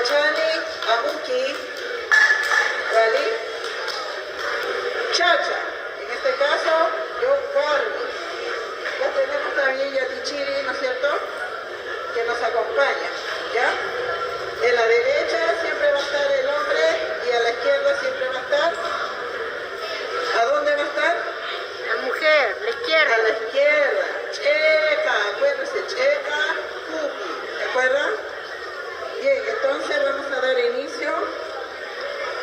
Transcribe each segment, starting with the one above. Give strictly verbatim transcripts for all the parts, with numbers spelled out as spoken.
Chani, amuki, wali, chacha. En este caso, yo, warmi. Ya tenemos también yatichiri, ¿no es cierto? Que nos acompaña, ¿ya? En la derecha siempre va a estar el hombre y a la izquierda siempre va a estar. ¿A dónde va a estar? La mujer, la izquierda. A la izquierda. Ch'eqa, acuérdense, ch'eqa, kupi. ¿Se acuerdan? Bien, entonces vamos a dar inicio.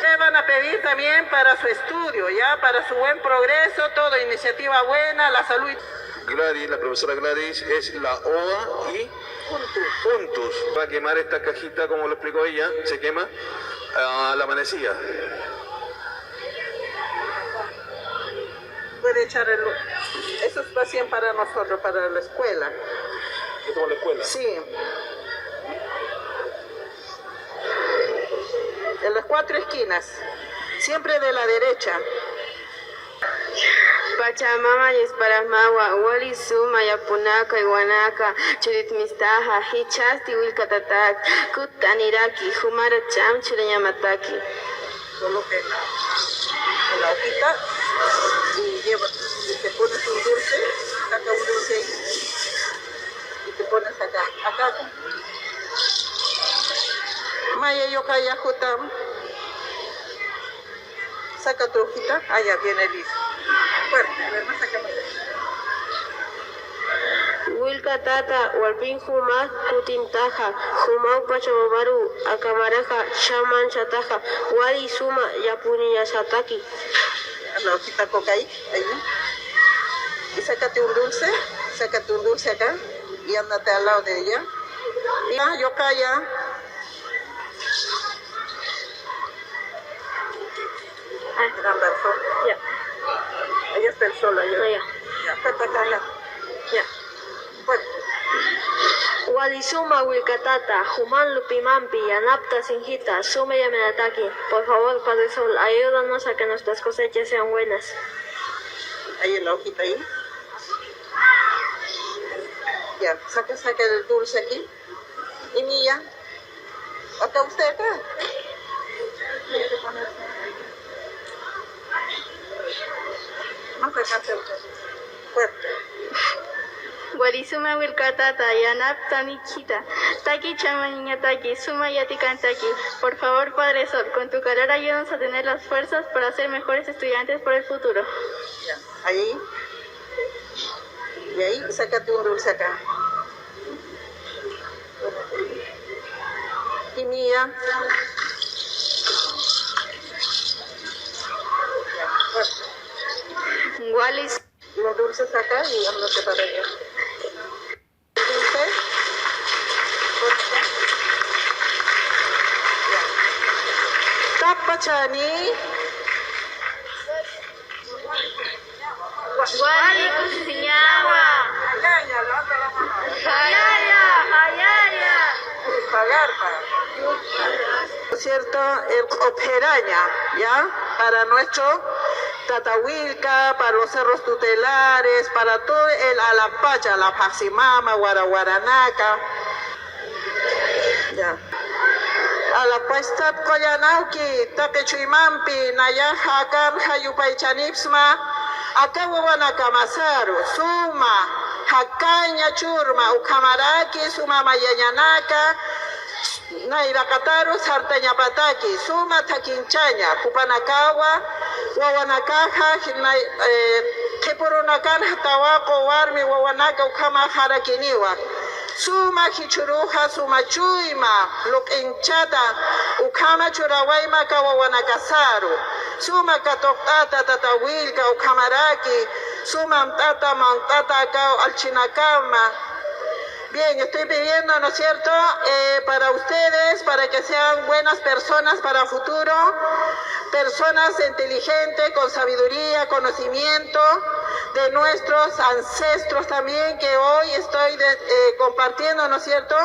Le van a pedir también para su estudio, ¿ya? Para su buen progreso, todo, iniciativa buena, la salud. Gladys, la profesora Gladys, es la oa y puntus. Puntus. Va a quemar esta cajita, como lo explicó ella, se quema a la amanecida. Puede echar el... Eso es más bien para nosotros, para la escuela. ¿Esto para la escuela? Sí. En las cuatro esquinas, siempre de la derecha. Pachamama yusparamawa, wali suma yapunaka, iwanaka, churit mistaxa, jichhasti Wilka Tataki, kutaniraki, jumara cham churañamataki. Coloque en la, en la hojita y lleva, y te pones un dulce, saca un dulce ahí y te pones acá, acá, acá. Maya, yuqaya jutam. Saca tu hojita. Ah, ya viene listo. Fuerte, a ver, más acá, más acá. Wilka tata, walpin jumax kutintaxa, jumaw Pachamamaru akamaraxa, cham manchataxa, wali suma yapuniñasataki. A la hojita coca ahí, ahí. Y sácate un dulce, sácate un dulce acá y ándate al lado de ella. Y, ah, yuqaya. Ah. Anda al sol. Ya. Allá está el sol, allá. Allá. Ya, acá, acá, acá. Ya. Bueno. Wali suma Wilka tata, juman lupimampi, yanapta sinjita, suma yaminataki. Por favor, Padre Sol, ayúdanos a que nuestras cosechas sean buenas. Ahí en la hojita ahí. Ya, saca, saca el dulce aquí. Y Mía, acá usted acá. Más acá cerca. Fuerte. Wali suma Wilka tata, yanapta sinjita, taki cham manchataxa, suma yatikantaki. Por favor, Padre Sol, con tu calor ayúdanos a tener las fuerzas para ser mejores estudiantes por el futuro. Ya, ahí. Y ahí, sácate un dulce acá. Y Mía. Wali. Los dulces acá y ándate para allá. Dulce. Ya. Tapachani. Wali kusisiñawa. Jayalla, jayalla. Pagar, pagar. ¿No es cierto? El Q'upxiraña, ¿ya? Para nuestro Tata Wilka, para los cerros tutelares, para todo el Alapacha, la Phaximama, Warawaranaka. Ya. Alapachsat qullanawki, taqi chuymampi, nayaxa akanxa yupaychanipxsma, aka wawanakamasaru, suma, jakaña churma, ukhamaraki, suma mayañanaka, nayraqataru sartañapataki, suma thakhinchaña, jupanakawa, wawanakaxa, nay-, eh, qhipurunakanxa tawaqu, warmi, wawanaka, ukhama jarakiniwa. Suma jichhüruxa, suma chuyma, lup'inchata, ukhama churawayma aka wawanakasaru. Suma katuqt'ata, tata Wilka, ukhamaraki, suma amt'ata, mamt'ata, aka allchhinakama. Bien, estoy pidiendo, ¿no es cierto? Eh, para ustedes, para que sean buenas personas para futuro, personas inteligentes, con sabiduría, conocimiento de nuestros ancestros también, que hoy estoy de- eh, compartiendo, ¿no es cierto?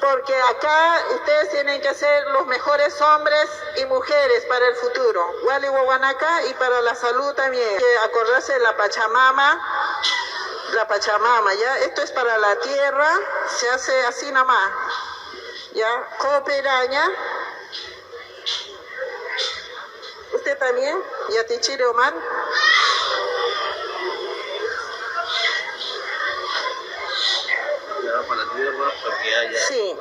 Porque acá ustedes tienen que ser los mejores hombres y mujeres para el futuro. Wali wawanaka y para la salud también. Que acordarse de la Pachamama, la Pachamama, ¿ya? Esto es para la tierra, se hace así nomás. Ya, cooperaña. Usted también, yatichiri Omar. Ya, para tierra, para que haya... Sí,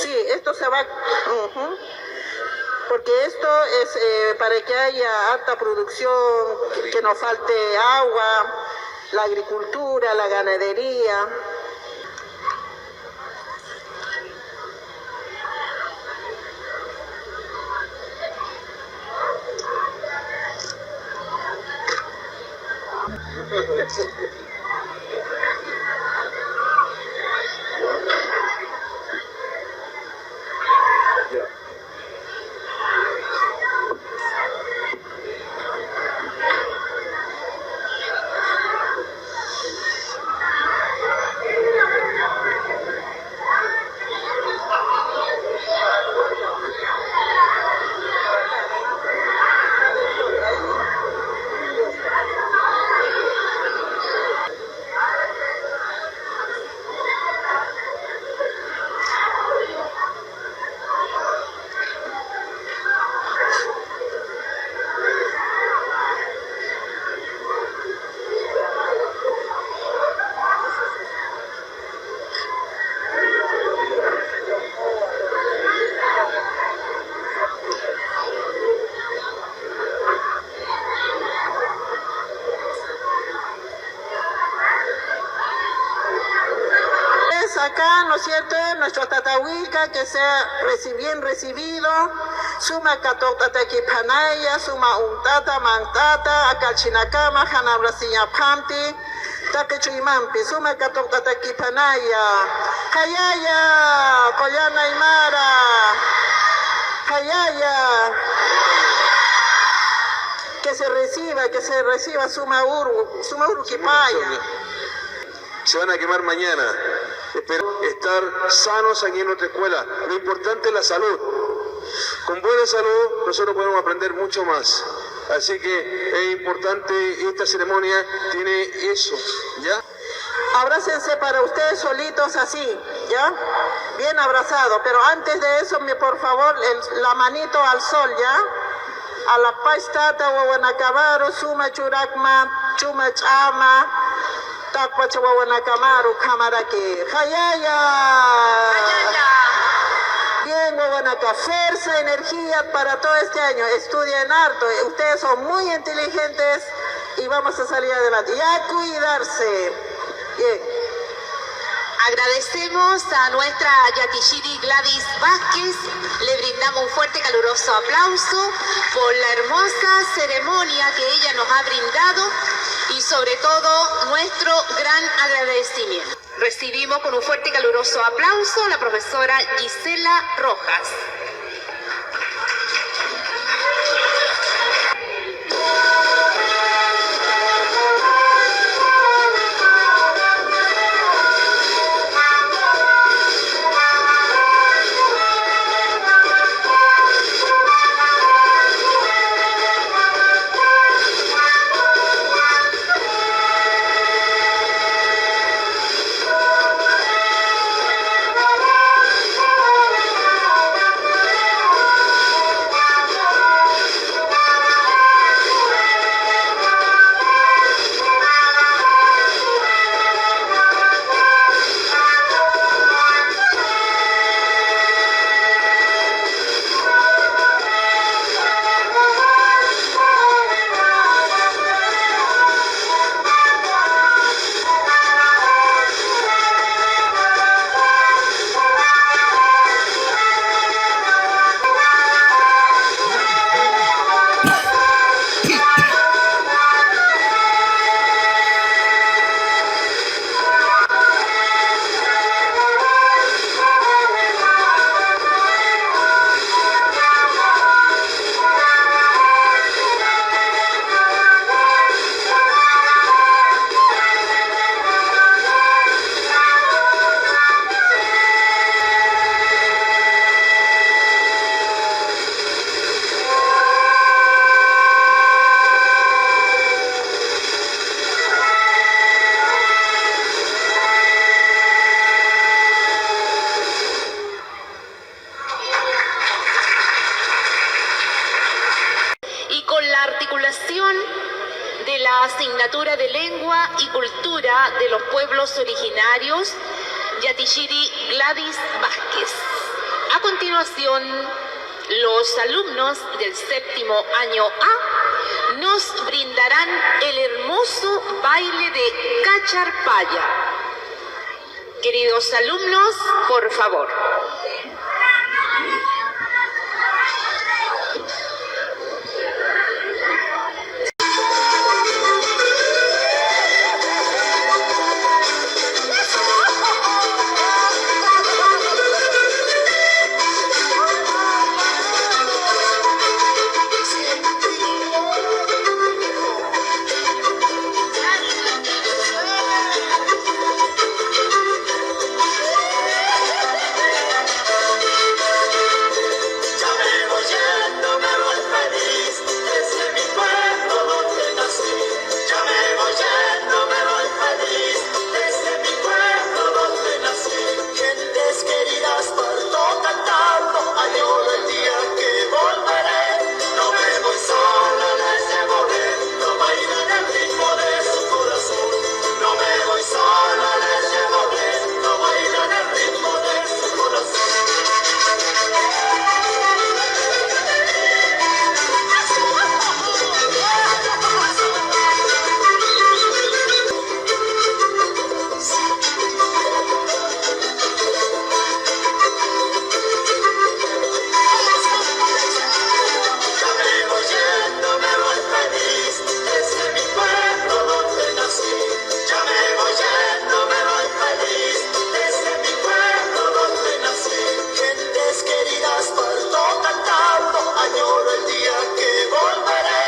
sí, esto se va, ujú. Porque esto es, eh, para que haya alta producción, que no falte agua, la agricultura, la ganadería. Acá, ¿no es cierto? Nuestro Tata Willka, que sea reci-, bien recibido. Suma katuqt'atakiphanaya, suma uñt'ata, manq't'ata, akallchinakama, jan abrasiñapxamti, taqi chuymampi, suma katuqt'atakiphanaya. Jayaya, Qullana Aymara. Jayaya. Que se reciba, que se reciba suma uru, suma uru kipaya. Se van a quemar mañana. Espero estar sanos aquí en nuestra escuela. Lo importante es la salud. Con buena salud nosotros podemos aprender mucho más. Así que es importante, esta ceremonia tiene eso, ¿ya? Abrácense para ustedes solitos así, ¿ya? Bien abrazado, pero antes de eso, me, por favor, el, la manito al sol, ¿ya? Alapacht'ata wawanakamaru, suma churakma, suma ch'ama, taqpacha wawanakamaru, ukhamaraki. Jayaya. Jayaya. Bien, wawanaka, fuerza, energía para todo este año. Estudien harto. Ustedes son muy inteligentes y vamos a salir adelante. Y a cuidarse. Bien. Agradecemos a nuestra Yatishiri Gladys Vázquez. Le brindamos un fuerte, caluroso aplauso por la hermosa ceremonia que ella nos ha brindado y sobre todo nuestro gran agradecimiento. Recibimos con un fuerte, caluroso aplauso a la profesora Gisela Rojas. Cultura de Lengua y Cultura de los Pueblos Originarios, Yatichiri Gladys Vázquez. A continuación, los alumnos del séptimo año A nos brindarán el hermoso baile de Cacharpaya. Queridos alumnos, por favor. Gentes queridas, parto cantando, añoro el día que volveré. No me voy solo, les llevo dentro, bailan el ritmo de su corazón. No me voy solo, les llevo dentro, bailan el ritmo de su corazón. Ya me voy yendo, me voy feliz desde mi pueblo donde nací. Ya me voy yendo, me voy feliz desde mi pueblo donde nací. Gentes queridas, parto cantando, añoro el día que volveré.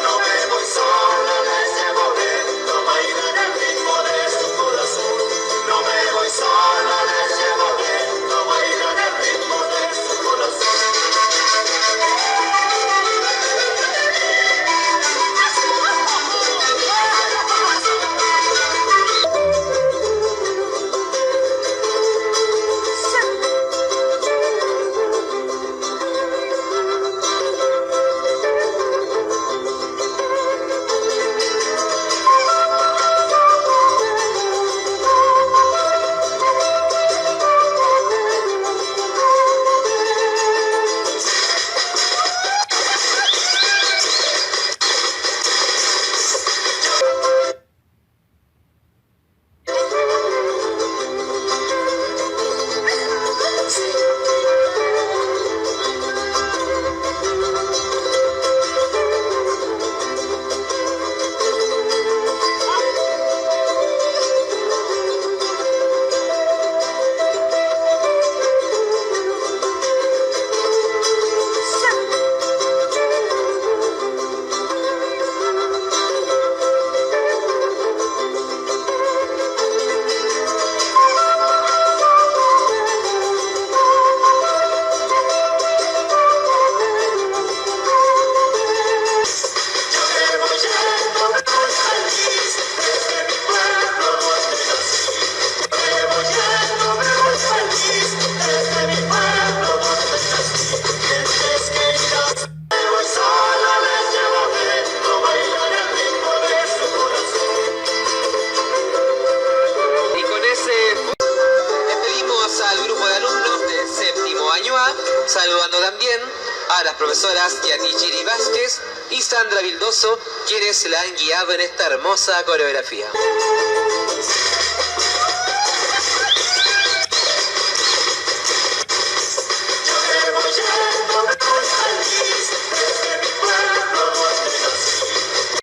No me voy solo, les llevo dentro, bailan el ritmo de su corazón. No me voy solo, les llevo dentro, bailan el ritmo de su corazón. Y con ese despedimos al grupo de alumnos de séptimo año A, saludando también a las profesoras Yatichiri Vázquez y Sandra Vildoso, quienes la han guiado en esta hermosa coreografía.